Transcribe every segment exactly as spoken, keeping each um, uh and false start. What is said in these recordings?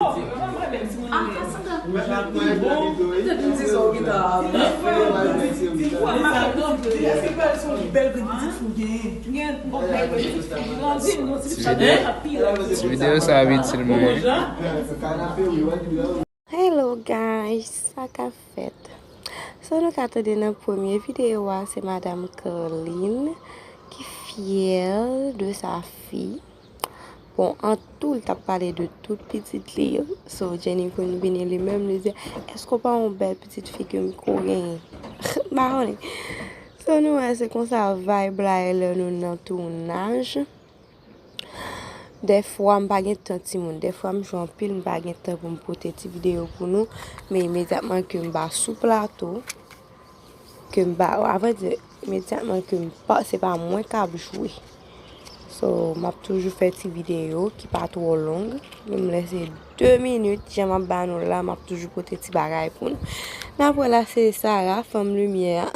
Ti videyo sa itil mwen. Hello guys, sa k ap fèt? Sa nou ka tande nan premye videyo a, se Madam Carline ki fyè de sa fi. Bon, an tou, l t ap pale de tout pitit li yo. So, Jenny vin vini li menm, li di, èske w pa yon bèl pitit fi ke m ko genyen? M pa konnen. So, nou wè, se konsa vibe la ye lè nou nan tounaj. Dèfwa, m pa gen tan timoun. Dèfwa, m jwe anpil, m pa gen tan pou m pote ti videyo pou nou. Men imedyatman ke m ba sou plato, ke m ba, avrèdi, imedyatman ke m pa, se pa mwen k ap jwe. So, m ap toujou fè ti videyo ki pa twò long. Menm lè se de minit, jan m ap ba nou la, m ap toujou pote ti bagay pou nou. N ap wè la, se Sarah, fanm limyè a.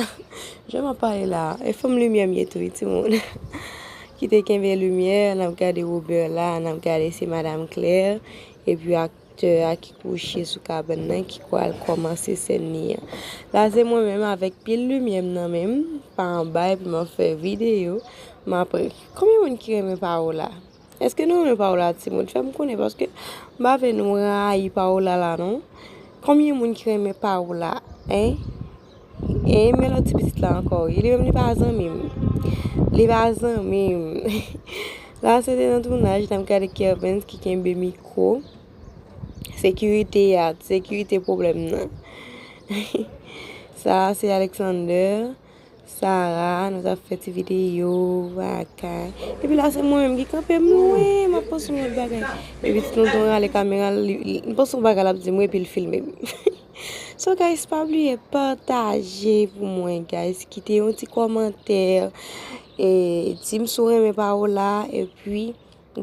Jan m ap pale la, e fanm limyè m ye tou, wi, timoun. Ki te kenbe limyè, n ap gade Robert la, n ap gade se Madam Claire, epi aktè a ki kouche sou kabann nan, ki pral kòmanse sèn li an. La, se mwen menm avèk pil limyè m nan men m, pa anba, epi m ap fè videyo. M ap, konbyen moun ki renmen Paola? Èske nou renmen Paola, timoun? Fè m konnen, paske m pa vle nou rayi Paola la, non. Konbyen moun ki renmen Paola, en? E men lòt ti pitit la ankò, wi. Li menm, li pa zanmi m. Li pa zanmi m. La, se te nan tounaj, n ap gade Kervens ki kenbe mikwo. Sekirite a, sekirite pwoblèm nan. Sa a, se Alexander. Sarah, nou t ap fè ti videyo, bagay. Epi la, se mwen menm ki kanpe m lwen, m ap panse yon lòt bagay. Epi ti tonton rale kamera, li, li, m panse yon bagay l ap di m, epi l filme m. So, guys, pa bliye pataje pou mwen, guys. Kite yon ti kòmantè. E, di m si w renmen Paola, epi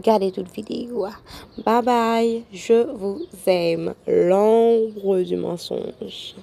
gade tout videyo a. Bye bye, je vous aime. L'ombre du mensonge.